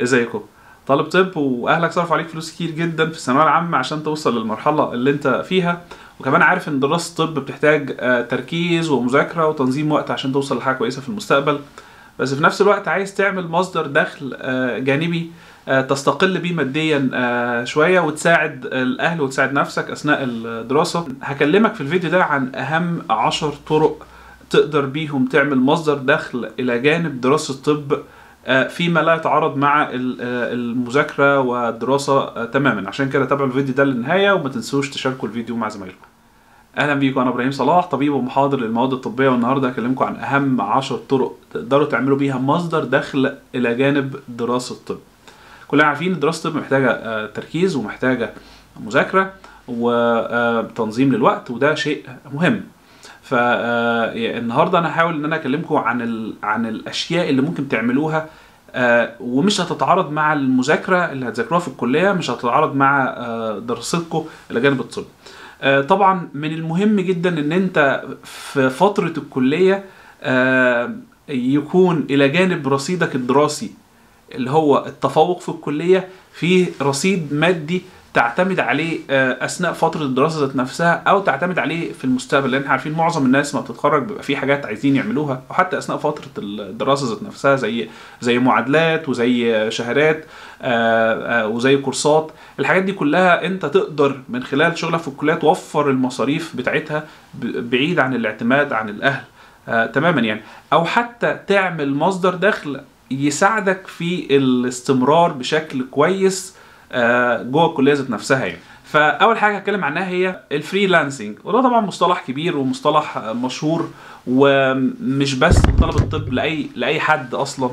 ازيكم؟ طالب طب واهلك صرفوا عليك فلوس كتير جدا في الثانوية العامة عشان توصل للمرحلة اللي انت فيها، وكمان عارف ان دراسة الطب بتحتاج تركيز ومذاكره وتنظيم وقت عشان توصل لحاجة كويسة في المستقبل، بس في نفس الوقت عايز تعمل مصدر دخل جانبي تستقل بيه ماديا شوية وتساعد الاهل وتساعد نفسك اثناء الدراسة. هكلمك في الفيديو ده عن اهم 10 طرق تقدر بيهم تعمل مصدر دخل الى جانب دراسة الطب فيما لا يتعارض مع المذاكرة والدراسة تماما. عشان كده تابعوا الفيديو ده للنهاية وما تنسوش تشاركوا الفيديو مع زمايلكم. اهلا بيكم، انا ابراهيم صلاح، طبيب ومحاضر للمواد الطبية، والنهارده هكلمكم عن اهم 10 طرق تقدروا تعملوا بيها مصدر دخل الى جانب دراسة الطب. كلنا عارفين ان دراسة الطب محتاجة تركيز ومحتاجة مذاكرة وتنظيم للوقت، وده شيء مهم. فالنهارده انا هحاول ان انا اكلمكم عن الاشياء اللي ممكن تعملوها ومش هتتعارض مع المذاكرة اللي هتذاكروها في الكلية، مش هتتعارض مع دراستكم الى جانب الطب. طبعا من المهم جدا ان انت في فترة الكلية يكون الى جانب رصيدك الدراسي اللي هو التفوق في الكلية فيه رصيد مادي تعتمد عليه اثناء فترة الدراسة ذات نفسها او تعتمد عليه في المستقبل، لان احنا عارفين معظم الناس ما بتتخرج بيبقى في حاجات عايزين يعملوها، او حتى اثناء فترة الدراسة ذات نفسها زي معادلات وزي شهادات وزي كورسات. الحاجات دي كلها انت تقدر من خلال شغلك في الكلية توفر المصاريف بتاعتها بعيد عن الاعتماد عن الاهل تماما يعني، او حتى تعمل مصدر دخل يساعدك في الاستمرار بشكل كويس جوه الكلية ذات نفسها يعني. فاول حاجة هتكلم عنها هي ال freelancing، وده طبعا مصطلح كبير ومصطلح مشهور، ومش بس طلبه الطب، لاي حد اصلا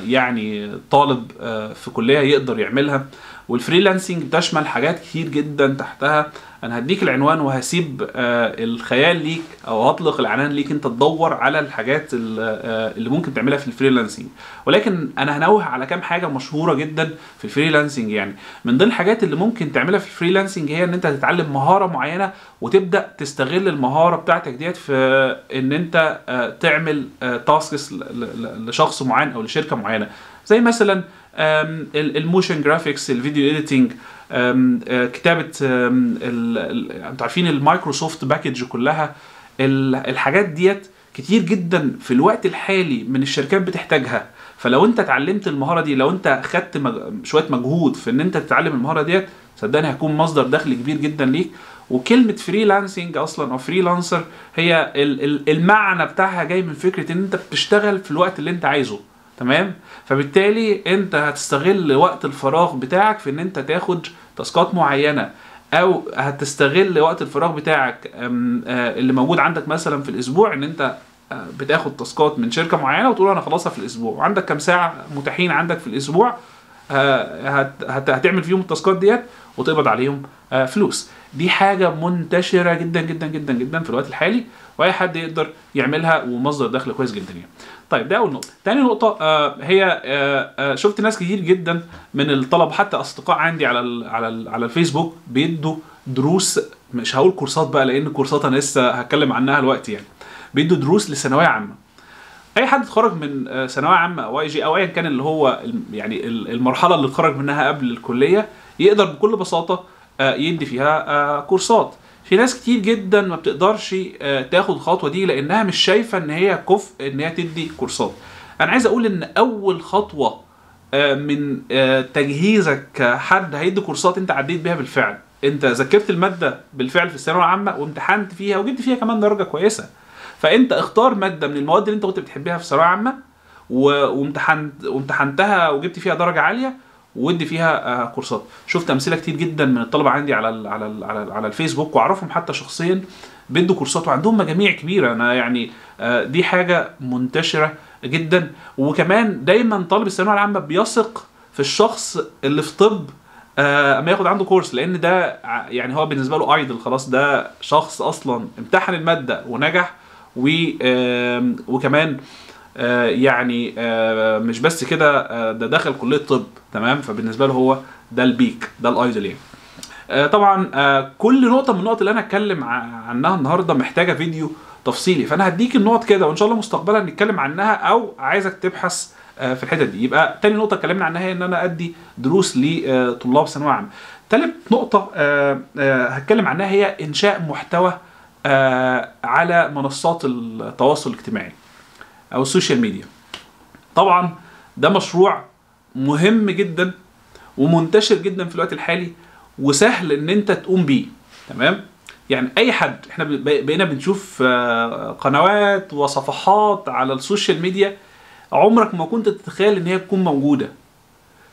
يعني طالب في كليه يقدر يعملها. وال freelancing بتشمل حاجات كتير جدا تحتها. انا هديك العنوان وهسيب الخيال ليك او هطلق العنان ليك انت تدور على الحاجات اللي ممكن تعملها في ال freelancing، ولكن انا هنوه على كام حاجة مشهورة جدا في ال freelancing. يعني من ضمن الحاجات اللي ممكن تعملها في ال freelancing هي ان انت تتعلم مهارة معينة وتبدا تستغل المهارة بتاعتك ديت في ان انت تعمل tasks لشخص معين او لشركة معينة، زي مثلا ال motion graphics، ال video editing، كتابه، انتوا عارفين ال Microsoft package كلها. الحاجات ديت كتير جدا في الوقت الحالي من الشركات بتحتاجها، فلو انت اتعلمت المهارة دي، لو انت خدت شوية مجهود في ان انت تتعلم المهارة ديت، صدقني هيكون مصدر دخل كبير جدا ليك. وكلمه freelancing اصلا او freelancer هي المعنى بتاعها جاي من فكرة ان انت بتشتغل في الوقت اللي انت عايزه، تمام؟ فبالتالي انت هتستغل وقت الفراغ بتاعك في ان انت تاخد تاسكات معينة، او هتستغل وقت الفراغ بتاعك اللي موجود عندك مثلا في الاسبوع ان انت بتاخد تاسكات من شركة معينة وتقول انا خلصها في الاسبوع، وعندك كام ساعة متاحين عندك في الاسبوع هتعمل فيهم التاسكات ديت وتقبض عليهم فلوس. دي حاجة منتشرة جدا جدا جدا جدا في الوقت الحالي، واي حد يقدر يعملها ومصدر دخل كويس جدا يعني. طيب ده اول نقطة. تاني نقطة هي شفت ناس كتير جدا من الطلبة، حتى اصدقاء عندي على ال على ال على الفيسبوك، بيدوا دروس، مش هقول كورسات بقى لان كورسات انا لسه هتكلم عنها دلوقتي يعني، بيدوا دروس لثانويه عامة. اي حد اتخرج من ثانوية عامة او IG او ايا كان اللي هو يعني المرحلة اللي اتخرج منها قبل الكلية، يقدر بكل بساطة يدي فيها كورسات. في ناس كتير جدا ما بتقدرش تاخد الخطوة دي لانها مش شايفه ان هي كفء ان هي تدي كورسات. انا عايز اقول ان اول خطوة من تجهيزك كحد هيدي كورسات انت عديت بيها بالفعل، انت ذاكرت المادة بالفعل في الثانوية العامة وامتحنت فيها وجبت فيها كمان درجه كويسة، فانت اختار مادة من المواد اللي انت كنت بتحبها في الثانوية العامة وامتحنتها وجبت فيها درجه عالية وادي فيها كورسات. شفت امثلة كتير جدا من الطلبة عندي على ال على ال على, على الفيسبوك، واعرفهم حتى شخصيا، بيدوا كورسات وعندهم مجاميع كبيرة. انا يعني دي حاجة منتشرة جدا. وكمان دايما طالب الثانوية العامة بيثق في الشخص اللي في طب اما ياخد عنده كورس، لان ده يعني هو بالنسبة له idol، خلاص ده شخص اصلا امتحن المادة ونجح، وكمان يعني مش بس كده، ده دخل كليه طب، تمام؟ فبالنسبه له هو ده ال peak، ده ال ideal يعني. طبعا كل نقطة من النقط اللي انا هتكلم عنها النهارده محتاجه فيديو تفصيلي، فانا هديك النقط كده وان شاء الله مستقبلا نتكلم عنها، او عايزك تبحث في الحتة دي. يبقى تاني نقطة اتكلمنا عنها هي ان انا ادي دروس لطلاب ثانوية عامة. تالت نقطة هتكلم عنها هي انشاء محتوى على منصات التواصل الاجتماعي او ال social media. طبعا ده مشروع مهم جدا ومنتشر جدا في الوقت الحالي، وسهل ان انت تقوم بيه. تمام؟ يعني اي حد، احنا بقينا بنشوف قنوات وصفحات على ال social media عمرك ما كنت تتخيل ان هي تكون موجودة.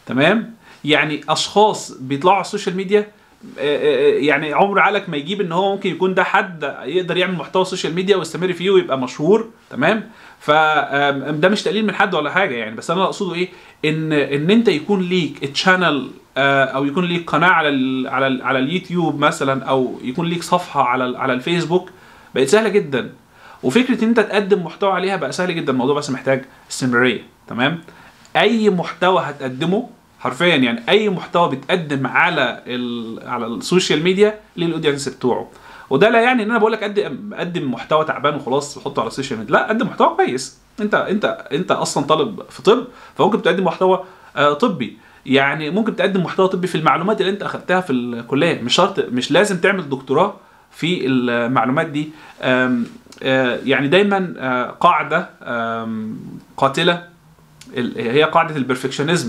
تمام؟ يعني اشخاص بيطلعوا على ال social media، يعني عمر عقلك ما يجيب ان هو ممكن يكون ده حد يقدر يعمل محتوى social media ويستمر فيه ويبقى مشهور. تمام؟ فده مش تقليل من حد ولا حاجة يعني، بس انا اقصده ايه، ان انت يكون ليك channel او يكون ليك قناة على ال على ال على اليوتيوب مثلا، او يكون ليك صفحة على الفيسبوك، بقت سهلة جدا. وفكره ان انت تقدم محتوى عليها بقى سهل جدا، الموضوع بس محتاج استمرارية. تمام؟ اي محتوى هتقدمه حرفيا، يعني اي محتوى بتقدم على ال social media لل audience بتوعه. وده لا يعني ان انا بقول لك قدم محتوى تعبان وخلاص وحطه على ال social media، لا، قدم محتوى كويس. انت اصلا طالب في طب، فممكن تقدم محتوى طبي، يعني ممكن تقدم محتوى طبي في المعلومات اللي انت اخدتها في الكلية، مش شرط، مش لازم تعمل دكتوراه في المعلومات دي. يعني دايما قاعدة قاتله هي قاعدة ال perfectionism.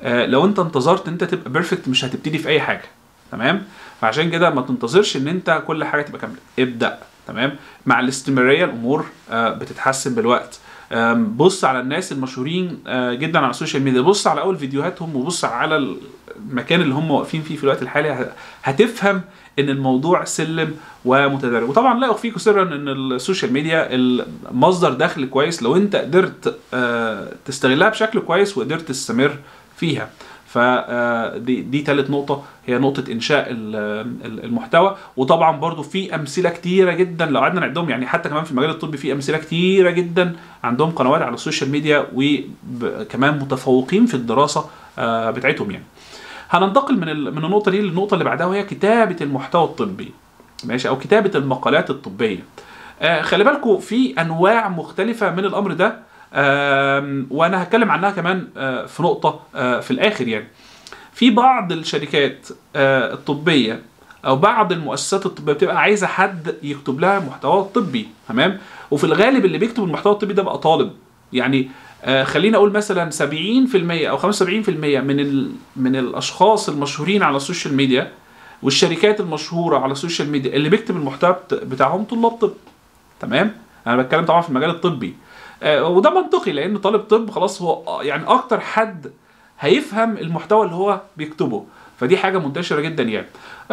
لو انت انتظرت انت تبقى perfect مش هتبتدي في اي حاجة. تمام؟ فعشان كده ما تنتظرش ان انت كل حاجة تبقى كاملة، ابدا. تمام؟ مع الاستمرارية الامور بتتحسن بالوقت. بص على الناس المشهورين جدا على ال social media، بص على اول فيديوهاتهم وبص على المكان اللي هم واقفين فيه في الوقت الحالي، هتفهم ان الموضوع سلم ومتدرج. وطبعا لا اخفيكم سرا ان ال social media مصدر دخل كويس لو انت قدرت تستغلها بشكل كويس وقدرت تستمر فيها. فدي ثالث نقطة، هي نقطة إنشاء المحتوى. وطبعا برضو في أمثلة كتيرة جدا لو قعدنا نعدهم، يعني حتى كمان في المجال الطبي في أمثلة كتيرة جدا عندهم قنوات على ال social media وكمان متفوقين في الدراسة بتاعتهم. يعني هننتقل من النقطة دي للنقطة اللي بعدها، وهي كتابة المحتوى الطبي، ماشي، أو كتابة المقالات الطبية. خلي بالكم في أنواع مختلفة من الأمر ده، وانا هتكلم عنها كمان في نقطة في الاخر. يعني في بعض الشركات الطبية او بعض المؤسسات الطبية بتبقى عايزة حد يكتب لها محتوى طبي. تمام؟ وفي الغالب اللي بيكتب المحتوى الطبي ده بقى طالب. يعني خلينا اقول مثلا 70% او 75% من الاشخاص المشهورين على ال social media والشركات المشهورة على ال social media اللي بيكتب المحتوى بتاعهم طلاب طب. تمام؟ انا بتكلم طبعا في المجال الطبي، وده منطقي لان طالب طب خلاص هو يعني اكتر حد هيفهم المحتوى اللي هو بيكتبه، فدي حاجة منتشرة جدا يعني.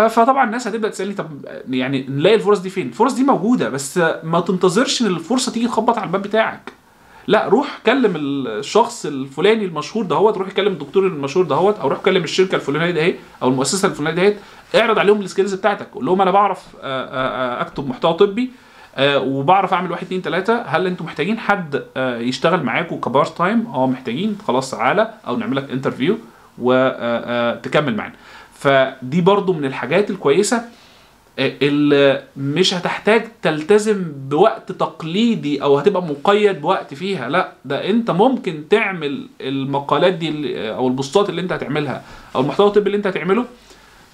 فطبعا الناس هتبدا تسالني طب يعني نلاقي الفرص دي فين؟ الفرص دي موجودة، بس ما تنتظرش ان الفرصة تيجي تخبط على الباب بتاعك. لا، روح كلم الشخص الفلاني المشهور دهوت، روح كلم الدكتور المشهور دهوت، او روح كلم الشركة الفلانية دهيت او المؤسسة الفلانية دهيت، اعرض عليهم ال skills بتاعتك، قول لهم انا بعرف اكتب محتوى طبي وبعرف اعمل 1 2 3، هل انتم محتاجين حد يشتغل معاكم ك part time؟ محتاجين، خلاص تعالى او نعمل لك interview وتكمل معانا. فدي برضو من الحاجات الكويسة اللي مش هتحتاج تلتزم بوقت تقليدي او هتبقى مقيد بوقت فيها، لا، ده انت ممكن تعمل المقالات دي او البوستات اللي انت هتعملها او المحتوى الطبي اللي انت هتعمله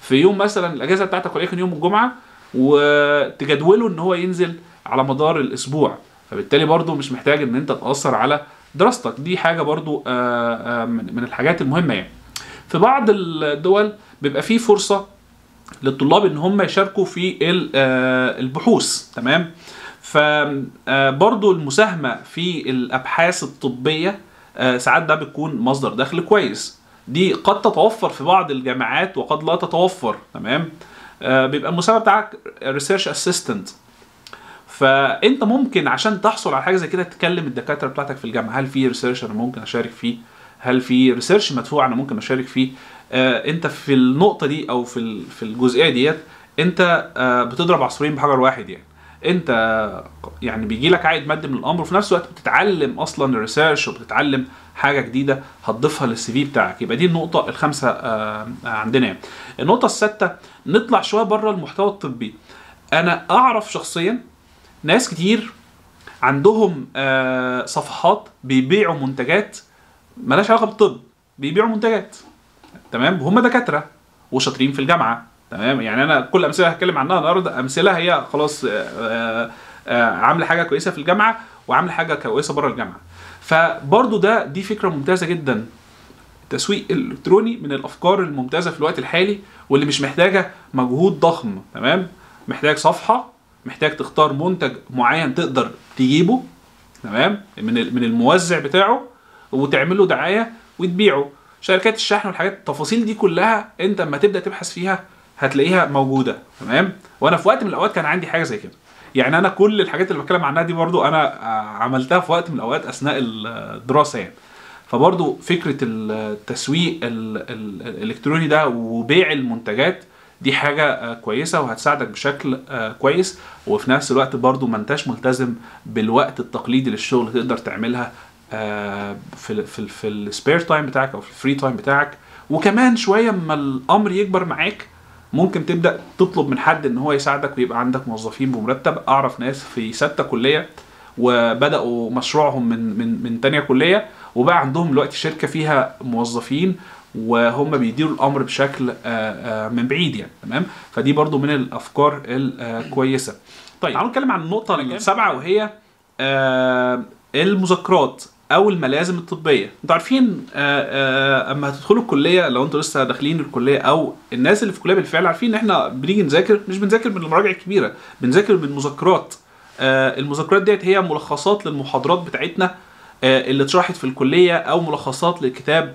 في يوم مثلا الاجازة بتاعتك، وليكن يوم الجمعة، وتجدوله ان هو ينزل على مدار الاسبوع. فبالتالي برضو مش محتاج ان انت تأثر على دراستك. دي حاجة برضو من الحاجات المهمة. يعني في بعض الدول بيبقى فيه فرصة للطلاب ان هم يشاركوا في البحوث. تمام؟ فبرضو المساهمة في الابحاث الطبية ساعات ده بتكون مصدر دخل كويس. دي قد تتوفر في بعض الجامعات وقد لا تتوفر. تمام؟ بيبقى المساهمة بتاعك research assistant، فانت ممكن عشان تحصل على حاجة زي كده تكلم الدكاترة بتاعتك في الجامعة، هل في research انا ممكن اشارك فيه؟ هل في research مدفوع انا ممكن اشارك فيه؟ انت في النقطة دي او في الجزئية ديت انت بتضرب عصفورين بحجر واحد. يعني انت يعني بيجي لك عائد مادي من الامر، وفي نفس الوقت بتتعلم اصلا ال research وبتتعلم حاجة جديدة هتضيفها لل CV بتاعك. يبقى دي النقطة الخامسة عندنا. يعني النقطة السادسة، نطلع شوية بره المحتوى الطبي. انا اعرف شخصيا ناس كتير عندهم صفحات بيبيعوا منتجات مالهاش علاقة بالطب، بيبيعوا منتجات، تمام؟ هم دكاترة وشاطرين في الجامعة، تمام؟ يعني انا كل امثلة هتكلم عنها النهارده امثلة هي خلاص عامله حاجة كويسة في الجامعة وعامله حاجة كويسة بره الجامعة. فبرضو دي فكرة ممتازة جدا. التسويق الالكتروني من الافكار الممتازة في الوقت الحالي، واللي مش محتاجه مجهود ضخم، تمام؟ محتاج صفحة، محتاج تختار منتج معين تقدر تجيبه، تمام، من الموزع بتاعه، وتعمل له دعاية وتبيعه. شركات الشحن والحاجات التفاصيل دي كلها انت اما تبدا تبحث فيها هتلاقيها موجودة، تمام؟ وانا في وقت من الاوقات كان عندي حاجة زي كده، يعني انا كل الحاجات اللي بتكلم عنها دي برضو انا عملتها في وقت من الاوقات اثناء الدراسة يعني. فبرضو فكرة التسويق الالكتروني ده وبيع المنتجات دي حاجة كويسة وهتساعدك بشكل كويس، وفي نفس الوقت برضو ما انتش ملتزم بالوقت التقليدي للشغل، تقدر تعملها في ال spare time بتاعك او في ال free time بتاعك. وكمان شوية اما الامر يكبر معاك ممكن تبدا تطلب من حد ان هو يساعدك ويبقى عندك موظفين بمرتب. اعرف ناس في 6 كليه وبداوا مشروعهم من تانية كليه، وبقى عندهم دلوقتي شركة فيها موظفين وهم بيديروا الامر بشكل من بعيد يعني، تمام؟ فدي برضو من الافكار الكويسة. طيب تعالوا نتكلم عن النقطة السابعة، وهي المذكرات او الملازم الطبية. انتوا عارفين اما هتدخلوا الكلية، لو انتوا لسه داخلين الكلية او الناس اللي في الكلية بالفعل عارفين ان احنا بنيجي نذاكر، مش بنذاكر من المراجع الكبيرة، بنذاكر من مذكرات. المذكرات ديت هي ملخصات للمحاضرات بتاعتنا اللي اتشرحت في الكلية، او ملخصات للكتاب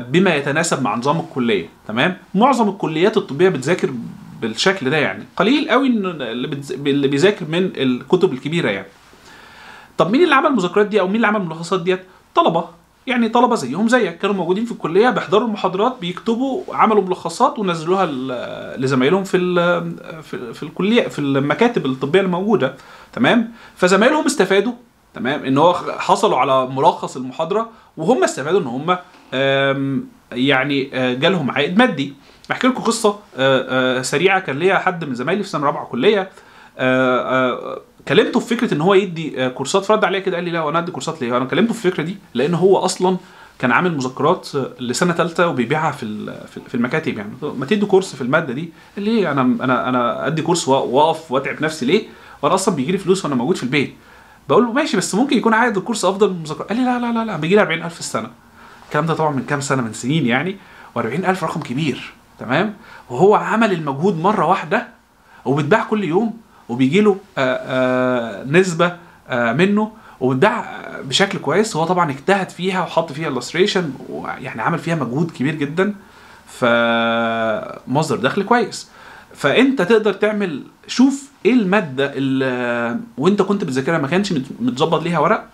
بما يتناسب مع نظام الكلية، تمام؟ معظم الكليات الطبية بتذاكر بالشكل ده يعني، قليل قوي اللي بيذاكر من الكتب الكبيرة يعني. طب مين اللي عمل المذكرات دي او مين اللي عمل الملخصات ديت؟ طلبه، يعني طلبه زيهم زيك كانوا موجودين في الكلية، بيحضروا المحاضرات، بيكتبوا، عملوا ملخصات ونزلوها لزمايلهم في في الكلية، في المكاتب الطبية الموجودة، تمام؟ فزمايلهم استفادوا، تمام، ان هو حصلوا على ملخص المحاضرة، وهم استفادوا ان هم يعني جالهم عائد مادي. بحكي لكم قصة سريعة. كان ليا حد من زمايلي في سنة رابعه كليه، كلمته في فكرة ان هو يدي كورسات، فرد عليا كده قال لي لا، وانا ادي كورسات ليه؟ انا كلمته في الفكرة دي لان هو اصلا كان عامل مذكرات لسنه ثالثة وبيبيعها في المكاتب يعني. ما تدي كورس في المادة دي؟ قال لي انا ادي كورس واقف واتعب نفسي ليه؟ وانا اصلا بيجي لي فلوس وانا موجود في البيت. بقول له ماشي، بس ممكن يكون عائد الكورس افضل من المذكرات. قال لي لا لا لا لا، بيجي لي 40000 في السنة. الكلام ده طبعا من كام سنة، من سنين يعني، و40000 رقم كبير، تمام؟ وهو عمل المجهود مرة واحدة وبيتباع كل يوم، وبيجي له نسبه منه، وبتباع بشكل كويس. هو طبعا اجتهد فيها وحط فيها illustration، ويعني عمل فيها مجهود كبير جدا، فمصدر دخل كويس. فانت تقدر تعمل، شوف ايه المادة اللي وانت كنت بتذاكرها ما كانش متظبط ليها ورق،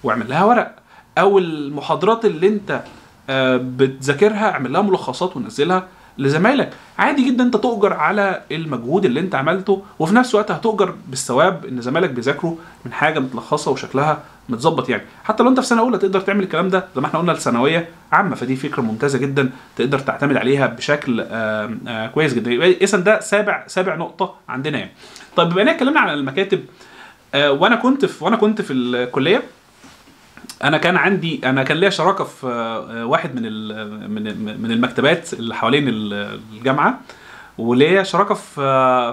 واعمل لها ورق، او المحاضرات اللي انت بتذاكرها اعمل لها ملخصات ونزلها لزمايلك. عادي جدا انت تؤجر على المجهود اللي انت عملته، وفي نفس الوقت هتؤجر بالثواب ان زمايلك بيذاكروا من حاجة متلخصه وشكلها متظبط يعني. حتى لو انت في سنة اولى تقدر تعمل الكلام ده زي ما احنا قلنا لثانويه عامة. فدي فكرة ممتازة جدا تقدر تعتمد عليها بشكل كويس جدا. اذا ده سابع نقطة عندنا يعني. طيب بما اننا اتكلمنا عن المكاتب، وانا كنت في الكلية، انا كان ليا شراكة في واحد من المكتبات اللي حوالين الجامعة، وليا شراكة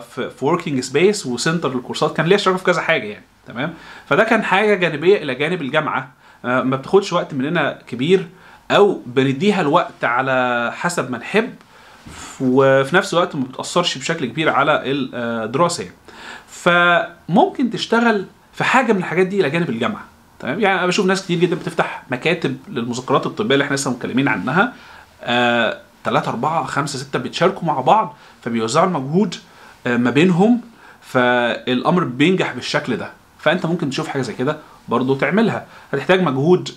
في working space و center للكورسات، كان ليا شراكة في كذا حاجة يعني، تمام؟ فده كان حاجة جانبيه الى جانب الجامعة، ما بتاخدش وقت مننا كبير، او بنديها الوقت على حسب ما نحب، وفي نفس الوقت ما بتاثرش بشكل كبير على الدراسة يعني. فممكن تشتغل في حاجة من الحاجات دي الى جانب الجامعة، تمام؟ يعني انا بشوف ناس كتير جدا بتفتح مكاتب للمذكرات الطبية اللي احنا لسه متكلمين عنها، 3 4 5 6 بيتشاركوا مع بعض، فبيوزعوا المجهود ما بينهم، فالامر بينجح بالشكل ده. فانت ممكن تشوف حاجة زي كده برضو تعملها. هتحتاج مجهود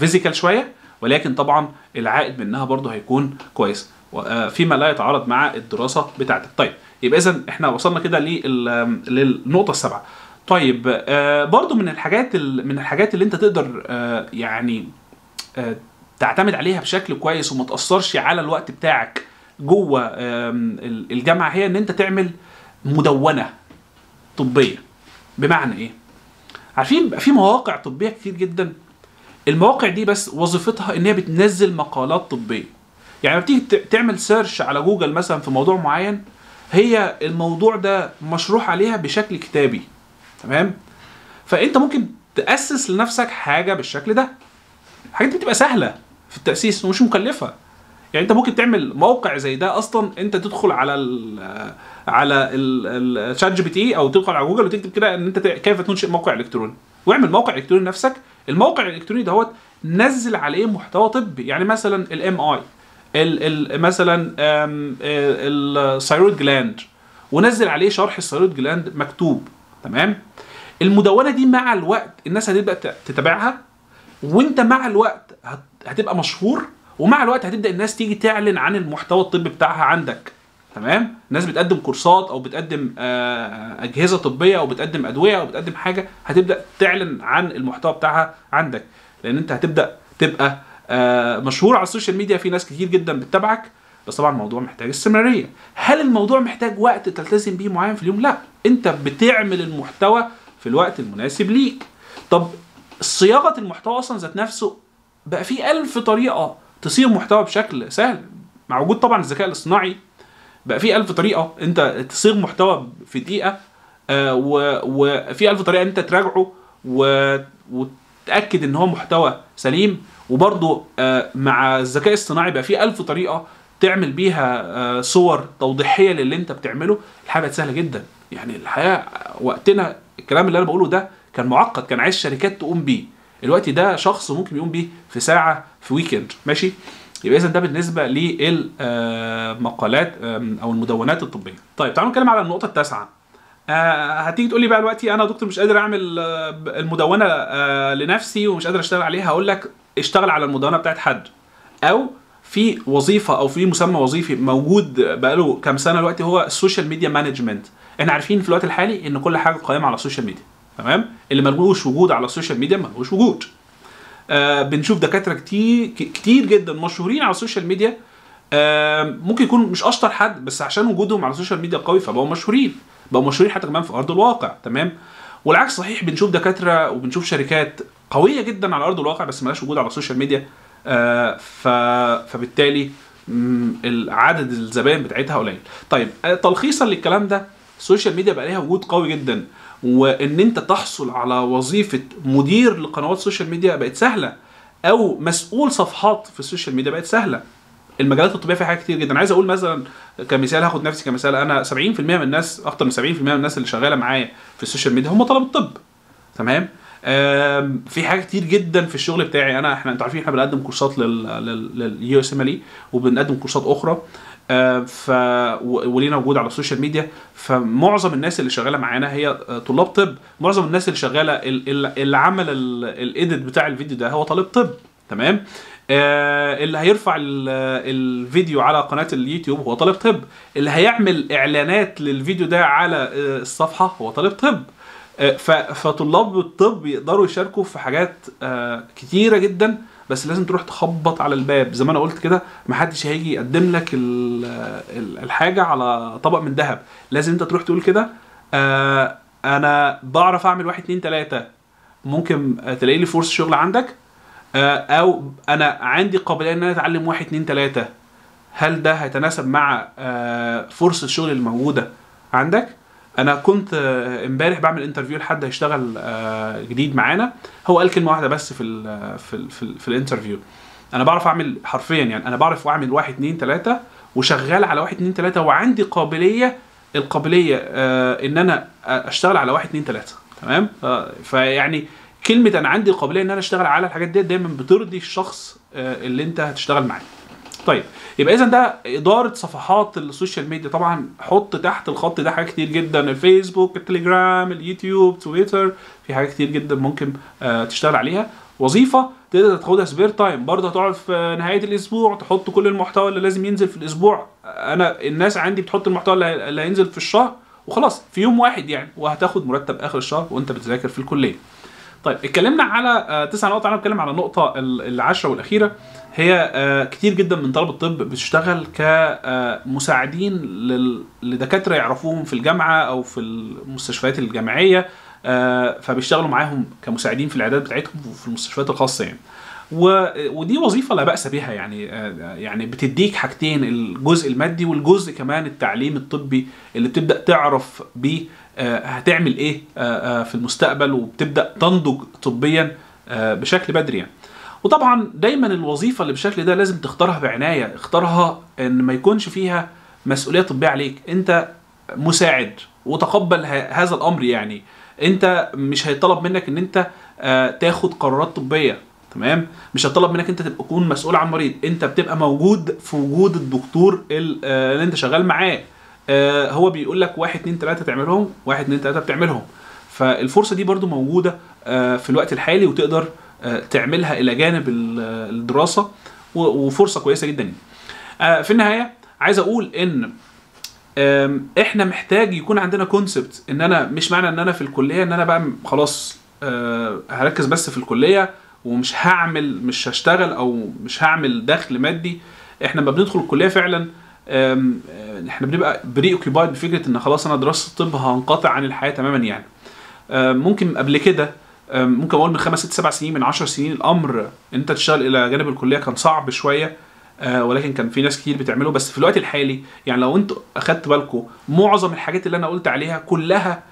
physical شوية، ولكن طبعا العائد منها برضو هيكون كويس، فيما لا يتعارض مع الدراسة بتاعتك. طيب يبقى اذا احنا وصلنا كده للنقطة السابعة. طيب برضو من الحاجات اللي انت تقدر يعني تعتمد عليها بشكل كويس وما تاثرش على الوقت بتاعك جوه الجامعة، هي ان انت تعمل مدونة طبية. بمعنى ايه؟ عارفين بقى في مواقع طبية كتير جدا المواقع دي بس وظيفتها ان هي بتنزل مقالات طبية. يعني لما بتيجي تعمل search على جوجل مثلا في موضوع معين، هي الموضوع ده مشروح عليها بشكل كتابي، تمام؟ فانت ممكن تاسس لنفسك حاجة بالشكل ده. الحاجات دي بتبقى سهلة في التاسيس ومش مكلفة. يعني انت ممكن تعمل موقع زي ده اصلا، انت تدخل على ال ChatGPT او تدخل على جوجل وتكتب كده ان انت كيف تنشئ موقع الكتروني، واعمل موقع الكتروني لنفسك. الموقع الالكتروني دهوت نزل عليه محتوى طبي، يعني مثلا ال MI، مثلا ال thyroid gland، ونزل عليه شرح ال thyroid gland مكتوب، تمام؟ المدونة دي مع الوقت الناس هتبدا تتابعها، وانت مع الوقت هتبقى مشهور، ومع الوقت هتبدا الناس تيجي تعلن عن المحتوى الطبي بتاعها عندك، تمام؟ الناس بتقدم كورسات او بتقدم اجهزة طبية او بتقدم ادوية او بتقدم حاجة، هتبدا تعلن عن المحتوى بتاعها عندك، لان انت هتبدا تبقى مشهور على ال social media، في ناس كتير جدا بتتابعك. بس طبعا الموضوع محتاج استمرارية. هل الموضوع محتاج وقت تلتزم بيه معين في اليوم؟ لا، انت بتعمل المحتوى في الوقت المناسب ليك. طب صياغة المحتوى اصلا ذات نفسه بقى في 1000 طريقه تصيغ محتوى بشكل سهل، مع وجود طبعا الذكاء الاصطناعي بقى في 1000 طريقه انت تصيغ محتوى في دقيقة، وفي 1000 طريقه انت تراجعه وتتاكد ان هو محتوى سليم. وبرضه مع الذكاء الاصطناعي بقى في 1000 طريقه تعمل بيها صور توضيحيه للي انت بتعمله. الحياة بقت سهلة جدا. يعني الحياة وقتنا الكلام اللي انا بقوله ده كان معقد، كان عايز شركات تقوم بيه. الوقت ده شخص ممكن يقوم بيه في ساعة في weekend، ماشي؟ يبقى اذا ده بالنسبة للمقالات او المدونات الطبية. طيب تعالوا نتكلم على النقطة التاسعة. هتيجي تقول لي بقى دلوقتي انا يا دكتور مش قادر اعمل المدونة لنفسي ومش قادر اشتغل عليها. هقول لك اشتغل على المدونة بتاعت حد، او في وظيفة او في مسمى وظيفي موجود بقاله كام سنة دلوقتي، هو ال social media management. احنا عارفين في الوقت الحالي ان كل حاجة قائمة على ال social media، تمام؟ اللي ملهوش وجود على ال social media ملهوش وجود. بنشوف دكاترة كتير كتير جدا مشهورين على ال social media، ممكن يكون مش اشطر حد، بس عشان وجودهم على ال social media قوي فبقوا مشهورين، بقوا مشهورين حتى كمان في ارض الواقع، تمام؟ والعكس صحيح، بنشوف دكاترة وبنشوف شركات قوية جدا على ارض الواقع بس مالهاش وجود على ال social media، فبالتالي عدد الزبائن بتاعتها قليل. طيب تلخيصا للكلام ده، ال social media بقى ليها وجود قوي جدا، وان انت تحصل على وظيفة مدير لقنوات ال social media بقت سهلة، او مسؤول صفحات في ال social media بقت سهلة. المجالات الطبية فيها حاجات كتير جدا. عايز اقول مثلا كمثال، هاخد نفسي كمثال، انا 70% من الناس، اكتر من 70% من الناس اللي شغالة معايا في ال social media هم طلبه طب، تمام؟ في حاجات كتير جدا في الشغل بتاعي انا، احنا انتوا عارفين احنا بنقدم كورسات لل USMLE وبنقدم كورسات اخرى، ولينا وجود على ال social media. فمعظم الناس اللي شغالة معانا هي طلاب طب، معظم الناس اللي شغالة اللي عمل ال edit بتاع الفيديو ده هو طالب طب، تمام؟ اللي هيرفع الفيديو على قناة اليوتيوب هو طالب طب، اللي هيعمل اعلانات للفيديو ده على الصفحة هو طالب طب. فطلاب الطب يقدروا يشاركوا في حاجات كتيرة جدا، بس لازم تروح تخبط على الباب. زي ما انا قلت كده، محدش هيجي يقدم لك الحاجة على طبق من ذهب، لازم انت تروح تقول كده انا بعرف اعمل 1 2 3، ممكن تلاقي لي فرصة شغل عندك، او انا عندي قابلية ان انا اتعلم 1 2 3، هل ده هيتناسب مع فرصة الشغل الموجودة عندك؟ انا كنت امبارح بعمل interview لحد هيشتغل جديد معانا، هو قال كلمة واحدة بس في ال في ال في, ال في ال interview، انا بعرف اعمل حرفيا، يعني انا بعرف اعمل 1 2 3 وشغال على 1 2 3 وعندي قابلية، القابلية ان انا اشتغل على 1 2 3، تمام؟ فيعني كلمة انا عندي قابلية ان انا اشتغل على الحاجات دي دايما بترضي الشخص اللي انت هتشتغل معاه. طيب يبقى اذا ده ادارة صفحات ال social media. طبعا حط تحت الخط ده حاجات كتير جدا، الفيسبوك، التليجرام، اليوتيوب، تويتر، في حاجات كتير جدا ممكن تشتغل عليها. وظيفة تقدر تاخدها spare time، برضه هتقعد في نهاية الاسبوع تحط كل المحتوى اللي لازم ينزل في الاسبوع. انا الناس عندي بتحط المحتوى اللي هينزل في الشهر وخلاص في يوم واحد يعني، وهتاخد مرتب اخر الشهر وانت بتذاكر في الكلية. طيب اتكلمنا على 9 نقط، انا بتكلم على النقطة العاشرة والاخيرة، هي كتير جدا من طلبه الطب بتشتغل كمساعدين لدكاتره يعرفوهم في الجامعة او في المستشفيات الجامعية، فبيشتغلوا معاهم كمساعدين في العيادات بتاعتهم وفي المستشفيات الخاصة يعني. ودي وظيفة لا باس بها يعني، يعني بتديك حاجتين، الجزء المادي والجزء كمان التعليم الطبي اللي بتبدا تعرف بيه هتعمل ايه في المستقبل، وبتبدا تنضج طبيا بشكل بدري يعني. وطبعا دايما الوظيفة اللي بالشكل ده لازم تختارها بعناية، اختارها ان ما يكونش فيها مسؤولية طبية عليك، انت مساعد وتقبل هذا الامر يعني. انت مش هيطلب منك ان انت تاخد قرارات طبية، تمام؟ مش هيطلب منك انت تبقى تكون مسؤول عن مريض، انت بتبقى موجود في وجود الدكتور اللي انت شغال معاه، هو بيقول لك 1 2 3 تعملهم، 1 2 3 بتعملهم. فالفرصه دي برضو موجودة في الوقت الحالي، وتقدر تعملها الى جانب الدراسة، وفرصه كويسة جدا. في النهاية عايز اقول ان احنا محتاج يكون عندنا concept ان انا مش معنى ان انا في الكلية ان انا بقى خلاص هركز بس في الكلية ومش هعمل، مش هشتغل او مش هعمل دخل مادي. احنا لما بندخل الكلية فعلا احنا بنبقى preoccupied بفكره ان خلاص انا دراسة الطب هنقطع عن الحياة تماما يعني. ممكن قبل كده، ممكن اقول من 5 6 7 سنين، من 10 سنين، الامر انت تشتغل الى جانب الكلية كان صعب شوية، ولكن كان في ناس كتير بتعمله. بس في الوقت الحالي يعني لو انتوا اخدت بالكم معظم الحاجات اللي انا قلت عليها كلها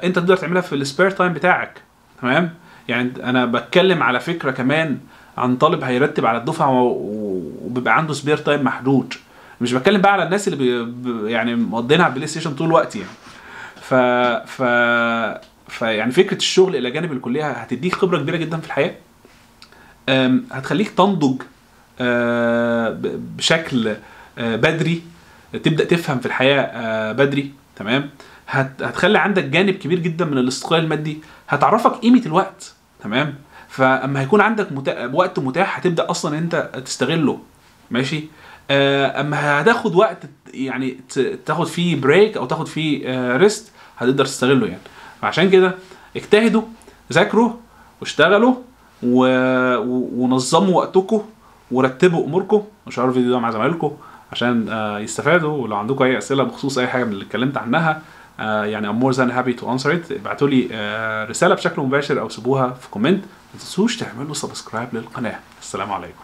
انت تقدر تعملها في ال spare time بتاعك، تمام؟ يعني انا بتكلم على فكرة كمان عن طالب هيرتب على الدفعة وبيبقى عنده spare time محدود، مش بتكلم بقى على الناس اللي يعني مقضينها على البلاي ستيشن طول الوقت يعني. ف ف فيعني فكرة الشغل الى جانب الكلية هتديك خبره كبيرة جدا في الحياة، هتخليك تنضج بشكل بدري، تبدا تفهم في الحياة بدري، تمام؟ هتخلي عندك جانب كبير جدا من الاستقلال المادي، هتعرفك قيمة الوقت، تمام؟ فاما هيكون عندك وقت متاح هتبدا اصلا انت تستغله، ماشي؟ اما هتاخد وقت يعني تاخد فيه break او تاخد فيه rest هتقدر تستغله يعني. فعشان كده اجتهدوا، ذاكروا واشتغلوا ونظموا وقتكم ورتبوا اموركم، وشاروا الفيديو ده مع زمايلكم عشان يستفادوا. ولو عندكم اي اسئلة بخصوص اي حاجة من اللي اتكلمت عنها، يعني I'm more than happy to answer it، ابعتوا لي رسالة بشكل مباشر او سيبوها في comment. ما تنسوش تعملوا subscribe للقناة. السلام عليكم.